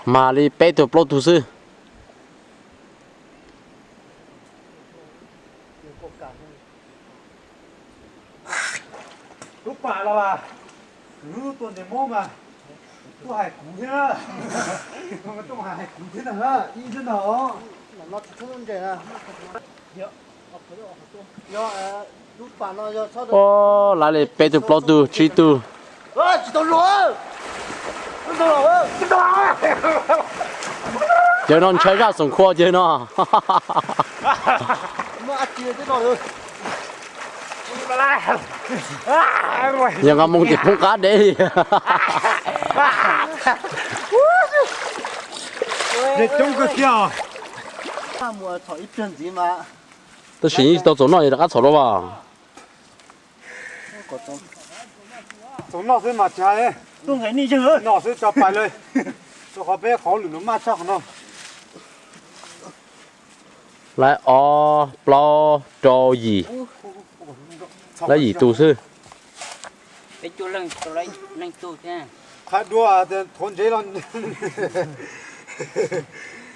Mag li peb tug plaub tug xwb. Lub pas los as, kuv tua ntses mob mas tuaj hais kuv thiab, tuaj hais kuv thiab ntag, ib thiab ntag. Lawv li peb tug plaub tug tsib tug. Ces no ntshai zaj xoom khua ces no. Yog nqa moo ces poob qab deb li. Tab sis yeej tsis tau txaus noj, rov qab txhom dua as. Txaus noj xwb mas tsis hais, noj xwb tso pais li, rau qhov peb qhov lwm no maj tshaj qhov no. Lawv ob plaub rau yim, lawv yim tus xwb. Qhab dua thuav ntsev los,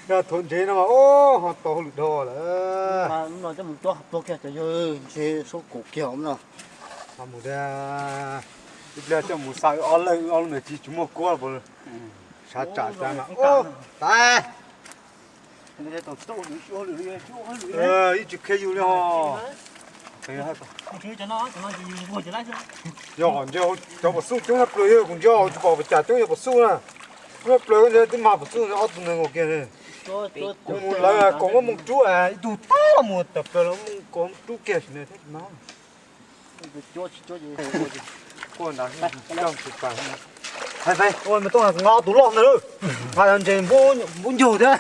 yog thuav ntsev no mas ho tau hauj lwm dhau lawm. Ib pliag coj mus xa ob leeg, ob leeg ntawd tsis muaj kuab, sav tsam tas. Ib tsis qhia yus li os. Yog qhov ntsia cov pom xub coob tshaj plaws, yog kuv ntsia tsis pom pes cas coob yog pom xub na. Coob tshaj plaws, koj ntsia twb mag pom xub ob tug neeg ua kiag li. Kuv mus lawv koom muab moo rub, ib tug tag los mus tawm plaws los moo koom rub kiag sim no thiab tsis mag. Hais, hais, ua me toj nqa ob tug loj ntawd, nqa ntses npub ncaug thiab.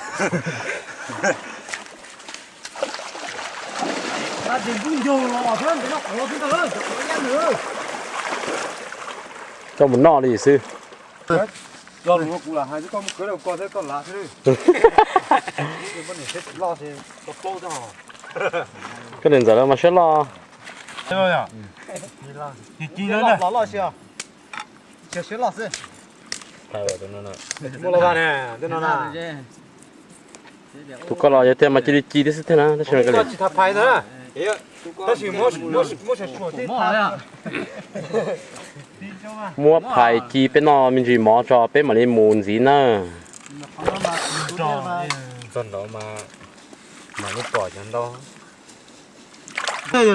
Nqa ntses npub ncaug los thiab, ntses noj quav thiab ntag, cov quav nyab ntawd. Coj mus noj li xwb. Yog lus kuv lam hais, koj muab kwv rau koj thiab koj lav thiab. Loj, koj plaub thiab hos. Koj niam ntxawm lawv mas siab loj. Ci ci loj, loj siab. Siab loj xwb. Muaj loj ne, tej no na. Tus koj los yog tiag mas cia li ci tib xwb thiab na, tab sis koj tsis tham phais ntag. Tab sis muab, muab, muab sua sua tib tham. Muab phais ci peb noj me ntsis mov tso peb mam li mus ntxiv na. Txog nraud mas mam li pom cov ntau. Suav li,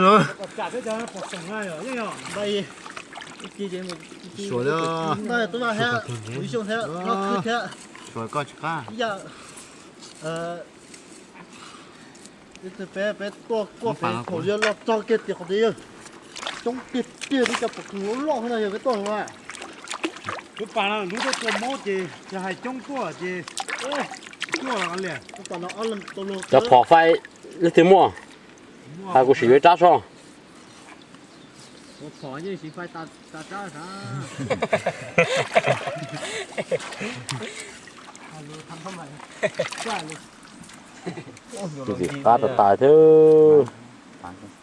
suav koj tsis qab. Peb, peb tuaj kuaj pem thaum yawg los txog kiag tim qhov tias yawg coob tiag tiag li, cov pom kws loj loj no yog peb tuaj no. Lub pas no lub tuaj tua mob ces yog hais coob tuaj ces tuaj li. Cov phom fais leej twg muaj? Hais kuv sim yuav ib rab soj. Ntxim qab tas tas thiab.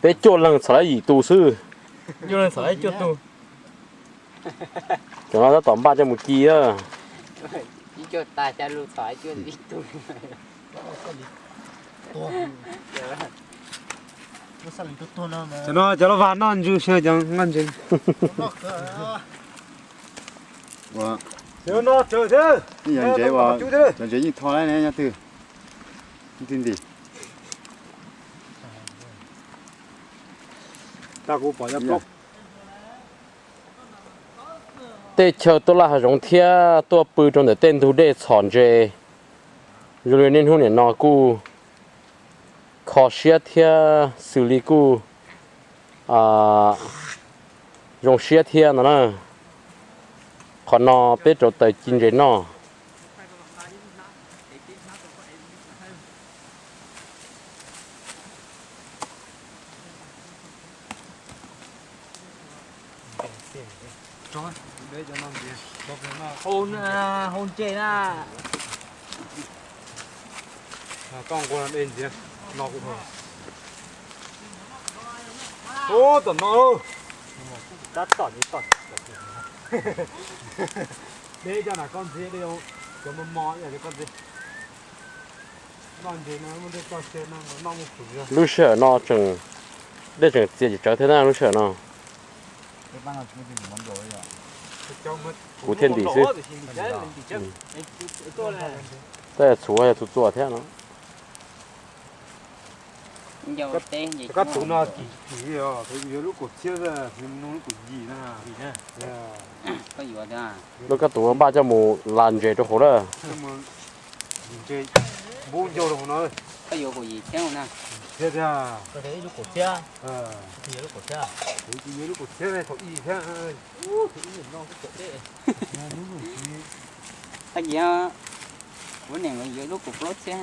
Peb cuaj leeg txhom lawv yim tus xwb. Cov no tab tom npaj coj mus ci a. Cov no cov loj vag noj ntsws, cov noj ntses. Ua, no tsawg thiab. Yog ntsev uas, cov ntsev yeej tho lawm ne nyob twg. Nti nti. Tej chaw tuaj laj hav zoov thiab tuaj pw rau ntawm tej ntug dej txhom ntses, zoo li niaj hnub nim no kuj kho siab thiab xws li kuj zoo siab thiab no na. Qhov no peb rauv taws ci ntses noj. Hau ntses na. Koj nqua de ntxiv no kuv. Ub, tom no. Tab tom, de cov nam koj ntxiv de os. Lub sij hawm no tseem, dej tseem txias tsawv thiab na lub sij hawm no. Kuv thiaj ntim xwb. Tab yog txhuv yog txhuv txuas thiab no. Koj tus no kim kim os, yuav lub kaum txhiab, lub kaum yim na. Lub koj tus npaj coj mus la ntses rau hauv lawm. Npub ncauj rau hauv no. Koj yuav kaum yim thiab na. Thiab tiag. Koj yuav lub kaum txhiab. Kuv yuav lub kaum txhiab, thaum ib thiab. Koj yuav, kuv niam yuav lub kaum plaub txhiab.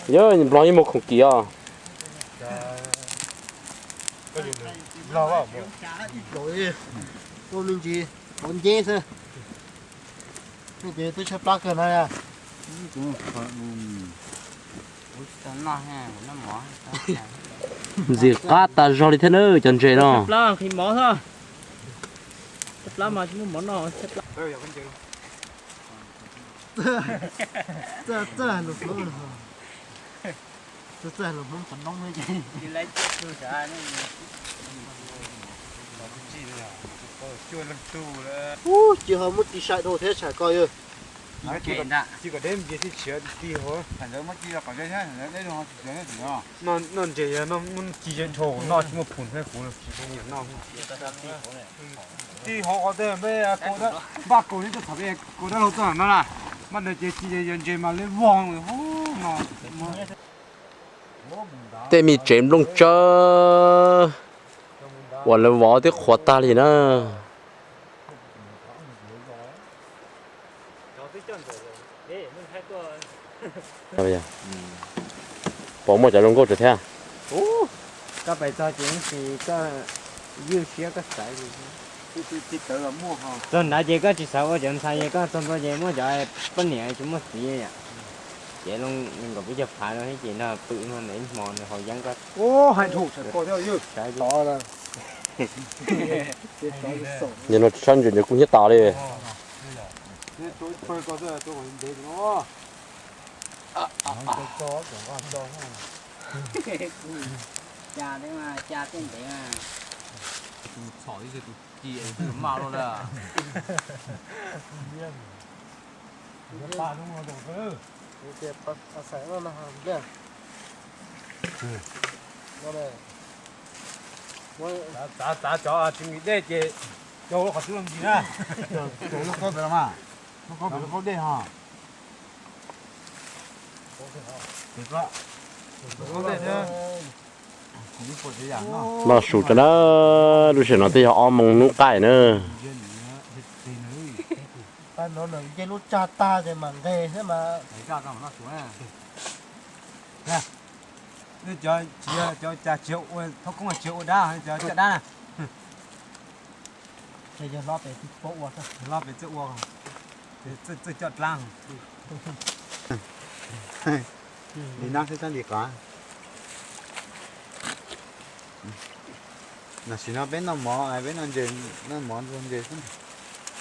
Yog nplog yeej muaj khoom kim os. Ua me ntsis, ua nceb xwb. Nej ces twb tshaib plab kawg no. Ntxim qab tas zog li thiab na cov ntses no. Tshaib plab nqhis mov xwb. Tshaib plab mas tsis muaj mov noj. Txawj lus Hmoob, txawj lus Hmoob qhov noob. Ub, cia ho muab ti sai dhau thiab tshais ko yog. Noj ntses yog noj muab ci dhau noj tsis muaj phum thiab kuv. Ti hov qhov twg npaj kaus li tuaj txhom peb kaus dab laug tuaj no na. Npaj ntawd ces ci yog ntses mas li vog no. Tej me tsev nplooj tsawb uas lawv vov twb qhuav tag li na. Puas muaj cov zoo nkauj tsawv thiab? Koj pais txog ces ib ntsis koj ywj siab koj xaiv. Txog nrad ces koj tsis xav ua cov ntxhais, koj txog ntua ces muab cov poj niam tsis muaj txiv yom. Ces nkaus peb caug phav no thiab ces nrog pw no ib hmo nws haus yeeb koj. Hais dhau tshais ko thiab. Yog no tsis tshab ntses ntses kuj hnyiab tas li. Cas thiab mas, cas thiab ntev mas. Tus txhom ib tus ci maj luaj na. Txav txav cov tsis nqis dej ces rau qhov twb los ncig na. Lub khaub pem los mas, lub khaub pem lub khaub dej ho. Noj su tso na, lub sij hawm no twb yog ob moos hnub qaij na. Nce lub tsag tag ces mam nqes thiab mas. Cov cas tsis ua dab, cov caj dab na. Yog hlob pem txawj ua, txawj coj dlaab. Li nab sab sab li qab. Tam sim no peb noj mov, peb noj ntses, noj mov ntxuag ntses xwb.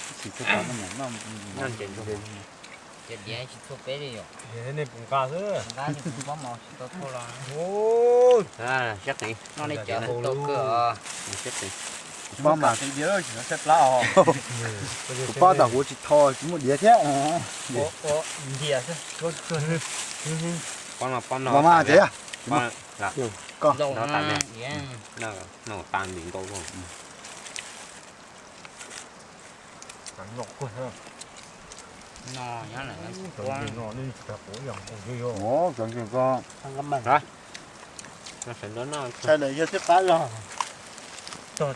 Tab sis txhua tus noj mov, noj ntses ntxuag ntses. Ces diav tsis txhua peb li yom. Nej puas nqa xwb? Nqa, kuv pab mas tsis tau thauj los. Siab qis. Noj li cov tau kawg os. Siab qis. Kuv pab mas, kuv pab tas kuv tsis thau, tsis muaj diav thiab. Ntias xwb. Pab no, pab no. Los mas tsev. Koj. No tas nti nkauj. Cov ntses ko. Sawv daws yog twb qab zog. Tshuav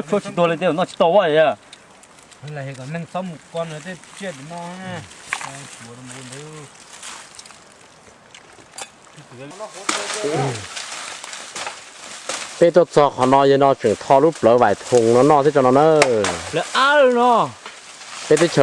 tsis tuag li, tej zaum noj tsis tau vaj li. Kom neeg txhob mus ko nws tej tsiaj tim no. Peb tuaj txog qhov no, yog no tseem tho lub plawv vais thoom no noj thiab tso no na. Plawv ab no. Peb teb chaws